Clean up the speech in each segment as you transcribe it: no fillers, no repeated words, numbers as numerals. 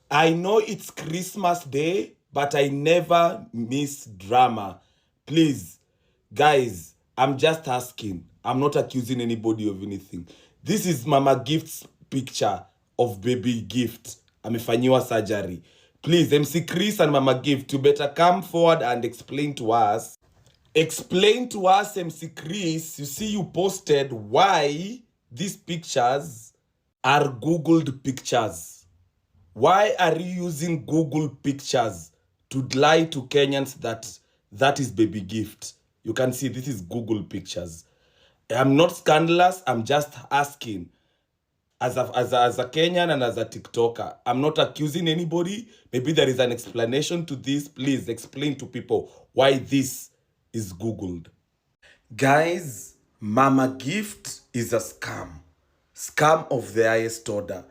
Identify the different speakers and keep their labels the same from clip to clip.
Speaker 1: I know it's Christmas Day, but I never miss drama. Please, guys, I'm just asking. I'm not accusing anybody of anything. This is Mama Gift's picture of baby Gift. Amefanyiwa surgery. Please, MC Chris and Mama Gift, you better come forward and explain to us. Explain to us, MC Chris. You see, you posted why these pictures are Googled pictures. Why are you using Google Pictures to lie to Kenyans that is baby Gift? You can see this is Google Pictures. I'm not scandalous. I'm just asking as a Kenyan and as a TikToker. I'm not accusing anybody. Maybe there is an explanation to this. Please explain to people why this is Googled. Guys, Mama Gift is a scam. Scam of the highest order.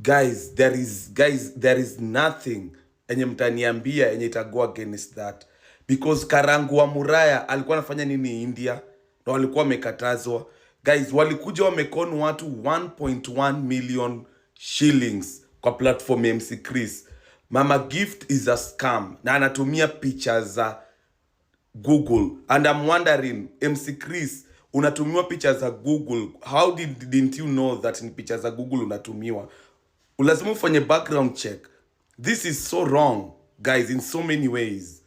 Speaker 1: Guys, there is nothing enye mtaniambia enye itago against that. Because Karangu wa Muraya alikuwa anafanya nini India? Na walikuwa wamekatazwa. Guys, walikuja wamekon watu 1.1 million shillings kwa platform MC Chris. Mama Gift is a scam. Na anatumia picha za Google. And I'm wondering, MC Chris, unatumiwa picha za Google. How didn't you know that ni picha za Google unatumiwa? Lazima ufanye background check. This is so wrong, guys, in so many ways.